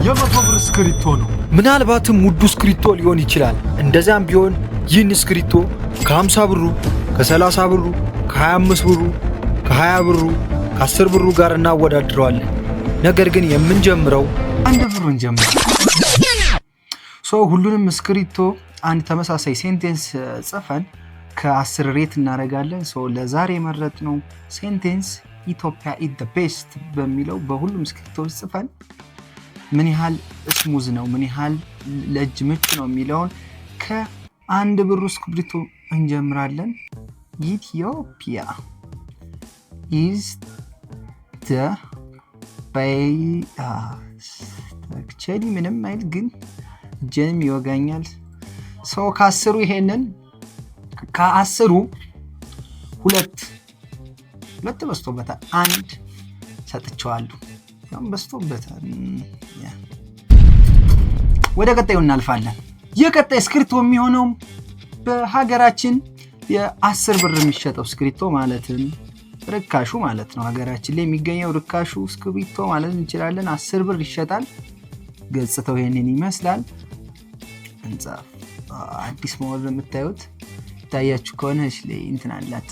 የ100 ብር እስክሪብቶ ነው። ምናልባትም ውዱ እስክሪብቶ ሊሆን ይችላል። እንደዚያም ቢሆን ይህን እስክሪብቶ ከ50 ብሩ፣ ከ30 ብሩ፣ ከ25 ብሩ፣ ከ20 ብሩ፣ ከ10 ብሩ ጋር እናወዳድረዋለን። ነገር ግን የምንጀምረው 1 ብሩን ጀምር። So ሁሉንም እስክሪብቶ አንድ ተመሳሳይ sentence ጽፈን ከ10 rate እናደርጋለን። So ለዛሬ የመረጥነው sentence "Ethiopia is the best" በሚለው በሁሉም እስክሪብቶዎች ጽፈን ምን ያህል smooth ነው፣ ምን ያህል ለእጅ ምቹ ነው የሚለውን ከ1 ብሩ እስክሪብቶ እንጀምራለን። "Ethiopia is the actually" ምንም አይል ግን እጄንም ይወጋኛል። So ከ10ሩ ይሄንን ከ10ሩ ሁለት ሁለት በዝቶበታል። አንድ ሰጥቼዋለሁ። ያም በዝቶበታል። ወደ ቀጣዩ እናልፋለን። የቀጣይ እስክሪብቶ የሚሆነው በሀገራችን የ10 ብር የሚሸጠው እስክሪብቶ፣ ማለትም ርካሹ ማለት ነው። ሀገራችን ላይ የሚገኘው ርካሹ እስክሪብቶ ማለት እንችላለን። 10 ብር ይሸጣል። ገጽታው ይሄንን ይመስላል። እንጻፍ። አዲስ መሆን የምታዩት ይታያችሁ ከሆነ ላይ እንትን አላት።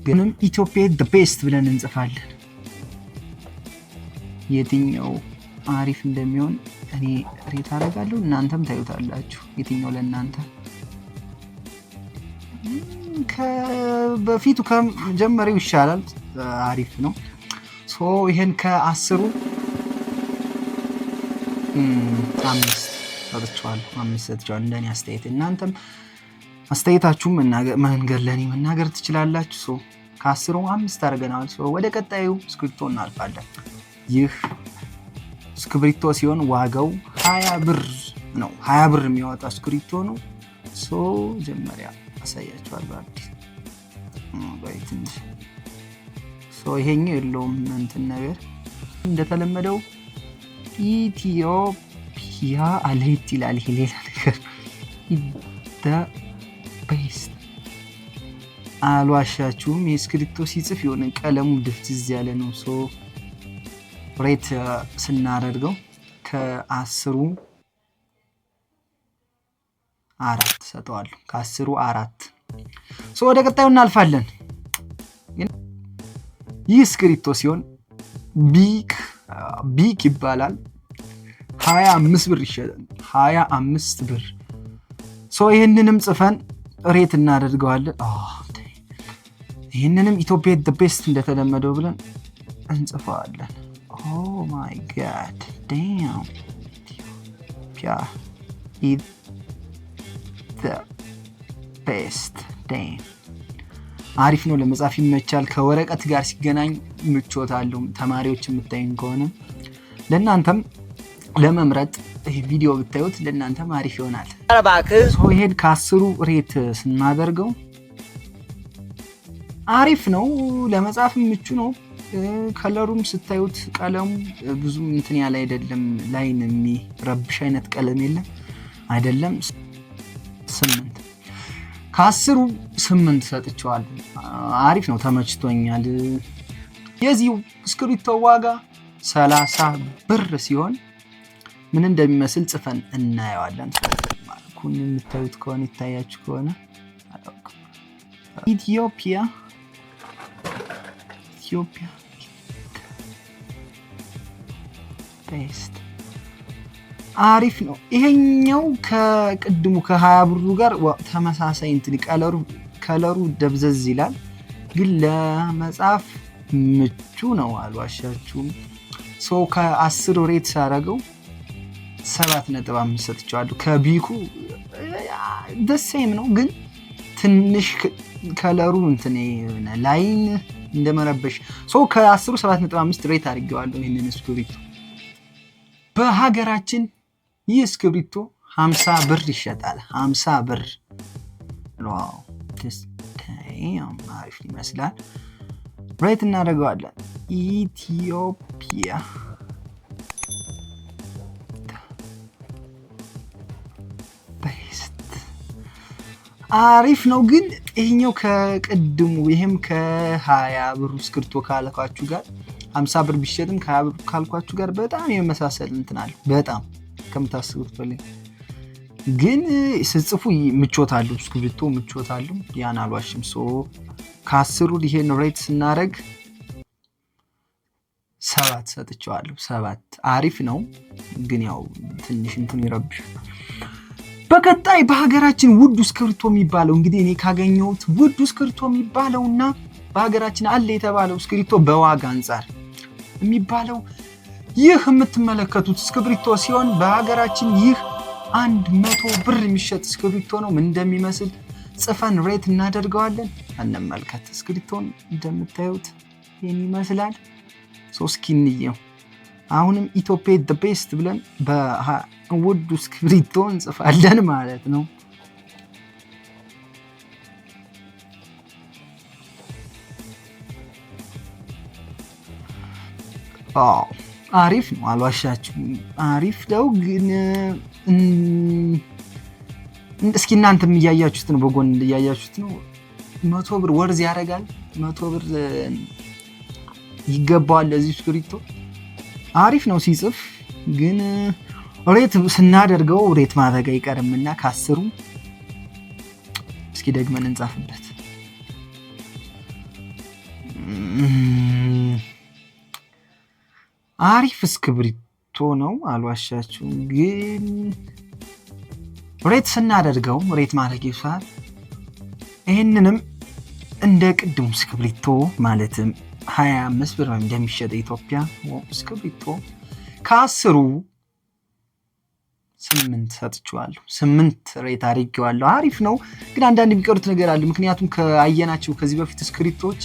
ግንም "Ethiopia the best" ብለን እንጽፋለን። የትኛው አሪፍ እንደሚሆን እኔ rate አደርጋለሁ፣ እናንተም ታዩታላችሁ። የትኛው ለእናንተ በፊቱ ከመጀመሪያው ይሻላል፣ አሪፍ ነው። So ይሄን ከ10ሩ አምስት ሰጥቼዋለሁ። አምስት ሰጥቼዋለሁ እንደኔ አስተያየት። እናንተም አስተያየታችሁም መንገር ለእኔ መናገር ትችላላችሁ። So ከ10ሩ አምስት አድርገናል። So ወደ ቀጣዩ እስክሪብቶ እናልፋለን። ይህ እስክሪብቶ ሲሆን ዋጋው 20 ብር ነው። 20 ብር የሚያወጣ እስክሪብቶ ነው። So መጀመሪያ አሳያችኋለሁ። አዲስ ትንሽ ይሄኛው የለውም እንትን ነገር። እንደተለመደው "ኢትዮጵያ" አለየት ይላል። ይሄ ሌላ ነገር best አልዋሻችሁም። የእስክሪብቶ ሲጽፍ የሆነ ቀለሙ ድፍዝዝ ያለ ነው። So rate ስናደርገው ከ10ሩ አራት ሰጠዋለሁ። ከ10ሩ አራት። So ወደ ቀጣዩ እናልፋለን። ይህ እስክሪብቶ ሲሆን ቢክ ቢክ ይባላል። 25 ብር ይሸጣል። 25 ብር። So ይህንንም ጽፈን rate እናደርገዋለን። ይህንንም "Ethiopia the best" እንደተለመደው ብለን እንጽፈዋለን። Oh my God, damn! "Ethiopia is the best." Damn፣ አሪፍ ነው፣ ለመጻፍ ይመቻል። ከወረቀት ጋር ሲገናኝ ምቾት አለው። ተማሪዎች የምታዩኝ ከሆነ ለእናንተም ለመምረጥ ይህ ቪዲዮ ብታዩት ለእናንተም አሪፍ ይሆናል። ይሄን ከ10ሩ rate ስናደርገው አሪፍ ነው፣ ለመጻፍ ምቹ ነው። Color ኡም ስታዩት ቀለሙ ብዙም እንትን ያለ አይደለም፣ ላይን የሚረብሽ አይነት ቀለም የለም አይደለም። ስምንት ከ10ሩ ስምንት ሰጥቼዋለሁ። አሪፍ ነው፣ ተመችቶኛል። የዚሁ እስክሪብቶ ዋጋ 30 ብር ሲሆን ምን እንደሚመስል ጽፈን እናየዋለን። ማርኩን የምታዩት ከሆነ፣ ይታያችሁ ከሆነ፣ "Ethiopia best" አሪፍ ነው። ይሄኛው ከቅድሙ ከ20 ብሩ ጋር ተመሳሳይ እንትን color ኡ ደብዘዝ ይላል፣ ግን ለመጻፍ ምቹ ነው። አልዋሻችሁም። So ከ10 rate ሳረገው 7.5 ሰጥቼዋለሁ። ከቢኩ the same ነው፣ ግን ትንሽ color ኡ እንትን ላይን እንደመረበሽ። So ከ10ሩ 7.5 rate አድርጌዋለሁ ይህንን እስክሪብቶ። በሀገራችን ይህ እስክሪብቶ 50 ብር ይሸጣል። 50 ብር። Wow፣ አሪፍ ይመስላል። Rate እናደርገዋለን። "Ethiopia best" አሪፍ ነው፣ ግን ይሄኛው ከቅድሙ ይሄም ከ20 ብሩ እስክሪብቶ ካልኳችሁ ጋር 50 ብር ቢሸጥም ከ20 ብር ካልኳችሁ ጋር በጣም የመሳሰል እንትን አለው፣ በጣም ከምታስቡት በላይ። ግን ስጽፉ ምቾት አለው፣ እስክሪብቶ ምቾት አለው። ያን አልዋሽም። So ከ10ሩ ይሄን rate ስናደርግ 7 ሰጥቼዋለሁ። 7 አሪፍ ነው፣ ግን ያው ትንሽ እንትን ይረብሻል። በቀጣይ በሀገራችን ውዱ እስክሪብቶ የሚባለው፣ እንግዲህ እኔ ካገኘሁት ውዱ እስክሪብቶ የሚባለውና በሀገራችን አለ የተባለው እስክሪብቶ በዋጋ አንጻር የሚባለው ይህ የምትመለከቱት እስክሪብቶ ሲሆን በሀገራችን ይህ 100 ብር የሚሸጥ እስክሪብቶ ነው። ምን እንደሚመስል ጽፈን rate እናደርገዋለን። እንመልከት። እስክሪብቶን እንደምታዩት ይህን ይመስላል። So እስኪ እንየው። አሁንም ኢትዮጵያ the best ብለን በውዱ እስክሪብቶ እንጽፋለን ማለት ነው። አዎ፣ አሪፍ ነው፣ አልዋሻችሁም። አሪፍ ነው፣ ግን እስኪ እናንተም እያያችሁት ነው፣ በጎን እያያችሁት ነው። 100 ብር worth ያደርጋል። 100 ብር ይገባዋል ለዚህ እስክሪብቶ። አሪፍ ነው ሲጽፍ፣ ግን rate ስናደርገው rate ማድረግ አይቀርምና ከ10ሩ እስኪ ደግመን እንጻፍበት። አሪፍ እስክሪብቶ ነው፣ አልዋሻችሁም። ግን rate ስናደርገው rate ማድረግ ይሷል። ይህንንም እንደ ቅድሙ እስክሪብቶ ማለትም 25 ብር እንደሚሸጥ ኢትዮጵያ እስክሪብቶ ከ10ሩ 8 ሰጥቼዋለሁ። 8 rate አድርጌዋለሁ። አሪፍ ነው፣ ግን አንዳንድ የሚቀሩት ነገር አለ። ምክንያቱም ከአየናቸው ከዚህ በፊት እስክሪብቶች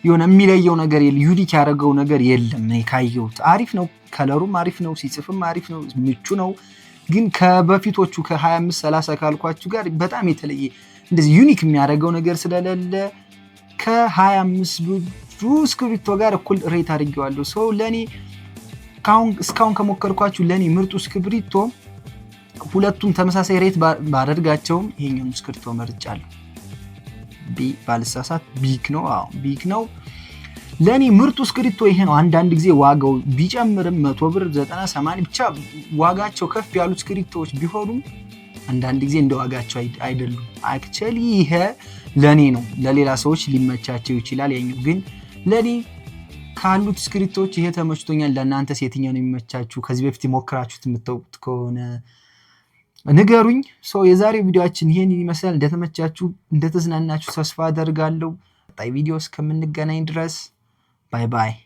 የሆነ የሚለየው ነገር የለም፣ unique ያደረገው ነገር የለም። እኔ ካየሁት አሪፍ ነው፣ color ኡም አሪፍ ነው፣ ሲጽፍም አሪፍ ነው፣ ምቹ ነው። ግን ከበፊቶቹ ከ25 30 ካልኳችሁ ጋር በጣም የተለየ እንደዚህ unique የሚያደርገው ነገር ስለሌለ ከ25 ብሩ እስክሪብቶ ጋር እኩል rate አድርጌዋለሁ። So ለእኔ እስካሁን ከሞከርኳችሁ ለእኔ ምርጡ እስክሪብቶ ሁለቱም ተመሳሳይ rate ባደርጋቸውም ይሄኛውን እስክሪብቶ መርጫለሁ። ባልሳሳት ቢክ ነው። አዎ፣ ቢክ ነው። ለእኔ ምርጡ እስክሪብቶ ይሄ ነው። አንዳንድ ጊዜ ዋጋው ቢጨምርም 100 ብር፣ 90፣ 80 ብቻ ዋጋቸው ከፍ ያሉ እስክሪብቶዎች ቢሆኑም አንዳንድ ጊዜ እንደ ዋጋቸው አይደሉም። Actually ይሄ ለእኔ ነው፣ ለሌላ ሰዎች ሊመቻቸው ይችላል። ያኛው ግን ለእኔ ካሉት እስክሪብቶዎች ይሄ ተመችቶኛል። ለእናንተስ የትኛው ነው የሚመቻችሁ? ከዚህ በፊት የሞክራችሁት የምታውቁት ከሆነ ንገሩኝ። So የዛሬው ቪዲዮአችን ይሄን ይመስላል። እንደተመቻችሁ እንደተዝናናችሁ ተስፋ አደርጋለሁ። ቀጣይ ቪዲዮ እስከምንገናኝ ድረስ bye bye።